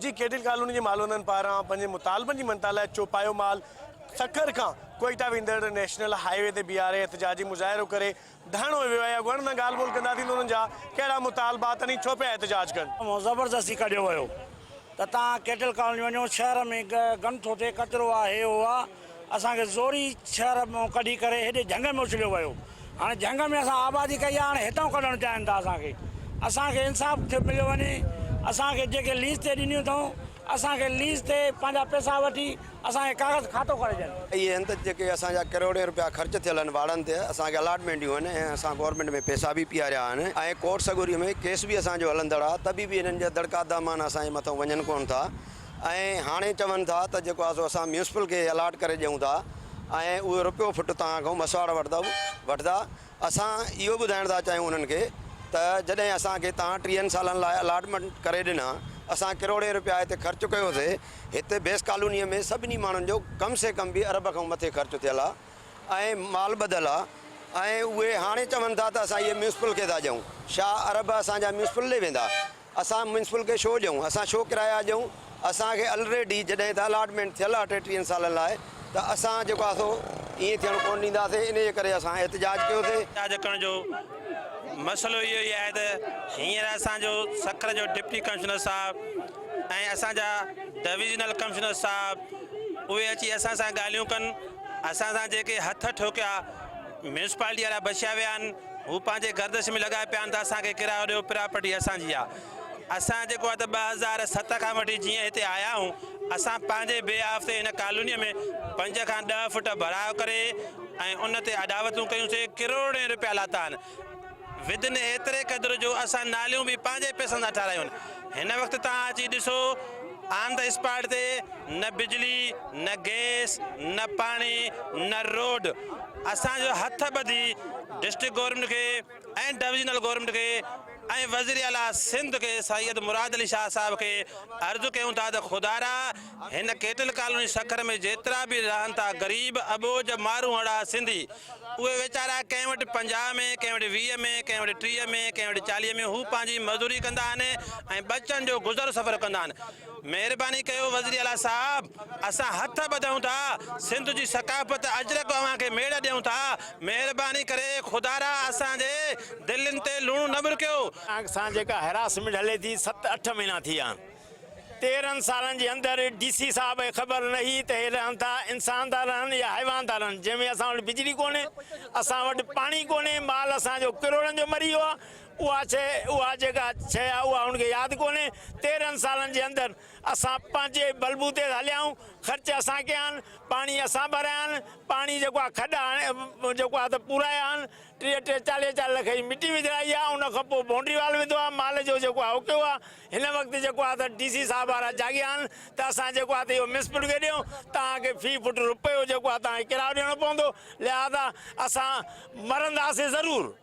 جي cattle colony جي مالوندن پاران پنهنجي مطالبن جي مڃتا لاء چوپايو مال سکر کان ڪوئيٽا ويندڙ نيشنل هاء وي تي بيهاري احتجاجي مظاهرو ڪري ڌرڻو ويو آهي. اڳواڻن سان ڳالهه ٻولهه ڪنداسين ته انهن جا ڪهڙا مطالبا اٿن ۽ ڇو پيا احتجاج ڪن. زبردستي ڪڍيو ويو ته توهان ڪيٽل ڪالوني وڃو شهر ۾ گند ٿو ٿئي ڪچرو آ هي هو آ اسان کي زوري شهر مان ڪڍي ڪري هيڏي جهنگ ۾ اڇليو ويو. هاڻي جهنگ ۾ اسان آبادي ڪئي آهي هاڻي هتان ڪڍڻ چاهين ٿا اسان کي. اسان کي انصاف ٿيو مليو وڃي. اسان کي جيڪي ليز تي ڏنيون اٿئون اسان کي ليز تي پنهنجا پئسا وٺي اسان کي ڪاغذ کاتو ڪري ڏين. اهي آهن ته جيڪي اسان جا ڪروڙين روپيا خرچ ٿيل آهن واڙن تي اسان کي الاٽمينٽيون آهن ۽ اسان گورنمينٽ ۾ پئسا به پياريا آهن ۽ ڪورٽ سڳوري ۾ ڪيس به اسان جو هلندڙ آهي تڏهن به هنن جا دڙڪا دامان اسان جي مٿان وڃن ڪونه ٿا. ۽ هاڻي چون ٿا ته جيڪو آهي سو اسان ميونسپل کي الاٽ ڪري ڏيون ٿا ۽ اهي رپيو فٽ توهان کان مسواڙ وٺندؤ وٺندا اسان اهو ٻڌائڻ ٿا چاهيون انهن کي ته جڏهن اسان کي توهان ٽيهن سالن لاء الاٽمينٽ ڪري ڏنا اسان ڪروڙين رپيا هتي خرچ ڪيوسي هتي بيس ڪالونيء ۾ سڀني ماڻهن جو ڪم سي ڪم به ارب کان مٿي خرچ ٿيل آهي ۽ مال ٻڌل آهي ۽ اهي هاڻي چون ٿا ته اسان اهي ميونسپل کي ٿا ڏيون شا ارب اسان جا ميونسپل ڏي ويندا اسان ميونسپل کي ڇو ڏيون، اسان ڇو ڪرايا ڏيون، اسان کي الريڊي جڏهن ته الاٽمينٽ ٿيل آهي ٽيٽيهن سالن لاء ته اسان جيڪو آهي سو ائين ٿيڻ ڪونه ڏينداسين، انهيء ڪري اسان احتجاج ڪيوسين. احتجاج ڪرڻ جو مسئلو اهو ئي آهي ته هينئر اسان جو سکر جو ڊپٽي ڪمشنر صاحب ۽ اسان جا ڊويزنل ڪمشنر صاحب اهي اچي اسان سان ڳالهيون ڪن، اسان سان جيڪي هٿ ٺوڪيا ميونسپالٽي وارا بچيا ويا آهن. هو پنهنجي گردش ۾ لڳا پيا آهن ته اسان کي ڪرايو ڏيو پراپرٽي اسان جي آ اسان جيڪو آ ته 2007 کان وٺي جيئن هتي آيا آهيون اسان پنهنجي بي آف تي هن ڪالوني ۾ 5 کان 10 فٽ ڀراء ڪري ۽ ان تي اڏاوتون ڪيون سي ڪروڙين روپيا لاتا آهن ودن ايتري قدر جو اسان ناليون به پنهنجي پئسن سان ٺارايون هن وقت تان اچي ڏسو آن the spot تي نه بجلي نه گئس نه پاڻي نه روڊ اسان جو هٿ ٻڌي ڊسٽرڪٽ گورنمينٽ کي ۽ ڊويزنل گورنمينٽ کي ۽ وزير اعليٰ سنڌ کي سيد مراد علي شاهه صاحب کي عرض ڪيون ٿا ته خدارا هن ڪيٽل ڪالوني سکر ۾ جيترا به رهن ٿا غريب اٻوجهه ماروئڙا سنڌي اهي ويچارا ڪنهن وٽ 50 ۾ ڪنهن وٽ 20 ۾ ڪنهن وٽ 30 ۾ ڪنهن وٽ 40 ۾ هو پنهنجي مزوري ڪندا آهن ۽ ٻچن جو گذر سفر ڪندا آهن مهرباني ڪيو وزير اعليٰ صاحب اسان هٿ ٻڌون ٿا سنڌ جي ثقافت اجرڪ اوهان کي ميڙ ڏيون ٿا مهرباني ڪري خدارا اسان جي دلين تي لوڻ نه ٻرڪيو. سان جيڪا هراسمينٽ هلي ٿي ست اٺ مهينا ٿي ويا آهن تيرهن سالن جي اندر ڊي سي صاحب کي خبر نه هئي ته هي رهن ٿا انسان ٿا رهن يا حيوان ٿا رهن جنهن ۾ اسان وٽ بجلي ڪونهي اسان وٽ پاڻي ڪونهي مال اسان جو ڪروڙن جو مري ويو آهي اها شيء، اها جيڪا شيء آهي اها هن کي ياد ڪونهي. تيرهن سالن جي اندر اسان پنهنجي بلبوتي تي هليا آهيون، خرچ اسان ڪيا آهن، پاڻي اسان ڀرايا آهن، پاڻي جيڪو آهي کڏ هاڻي جيڪو آهي ته پورايا آهن، ٽيهه ٽيهه چاليهه چاليهه لک جي مٽي وجهرائي آهي، ان کان پوء بائونڊري وال وڌو آهي، مال جو جيڪو آهي اڪيو آهي. هن وقت جيڪو آهي ته ڊي سي صاحب وارا جاڳيا آهن ته اسان جيڪو آهي ته اهو ميونسپل کي ڏيون، توهان کي في فٽ رپيو جيڪو آهي توهان کي ڪرايو ڏيڻو پوندو، لهذا اسان مرنداسين ضرور.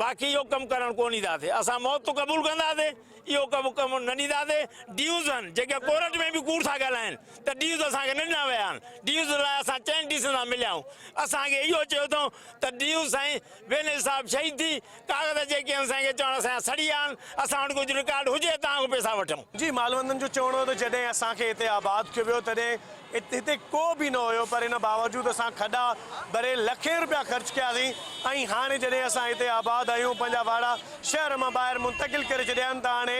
باقي اهو ڪم ڪرڻ ڪونه ڏينداسين. اسان موت قبول ڪنداسين، اهو ڪم ڪم نه ڏينداسين. ڊيوز آهن جيڪي ڪورٽ ۾ به ڪوڙ ٿا ڳالهائين ته ڊيوز اسان کي نه ڏنا ويا آهن. ڊيوز لاء اسان چئن ڊي سين سان مليا آهيون. اسان کي اهو چيو اٿئون ته ڊيوز سائين بينظير صاحب شهيد ٿي، ڪاغذ جيڪي آهن سائين کي چوڻ اسان جا سڙي ويا آهن، اسان وٽ ڪجهه رڪارڊ هجي توهان کان پئسا وٺون. جي مالوندن جو چوڻ هو ته جڏهن اسان کي هتي آباد ڪيو ويو تڏهن هتي ڪو به نه هيو پر ان باوجود اسان کڏا ڀري لکين روپيا خرچ ڪياسين ۽ هاڻي جڏهن اسان هتي آباد آهيون پنهنجا واڙا شهر مان ٻاهر منتقل ڪري ڇڏيا آهن ته هاڻي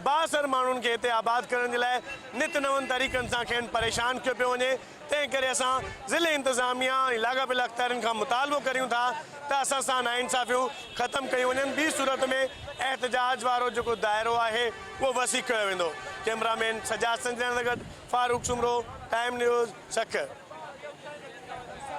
بااثر ماڻهن کي هتي آباد ڪرڻ جي لاء نت نون طريقن سان کين پريشان ڪيو پيو وڃي تنهن ڪري اسان ضلعي انتظاميا ۽ لاڳاپيل اختيارين کان مطالبو ڪريون ٿا ته اسان سان ناانصافيون ختم ڪيون وڃن ٻي صورت ۾ احتجاج وارو جيڪو دائرو آهي اهو وسيع ڪيو ويندو ڪئميرا مين سجاد سنجراڻي سان گڏ فاروق سومرو، ٽائيم نيوز، سکر.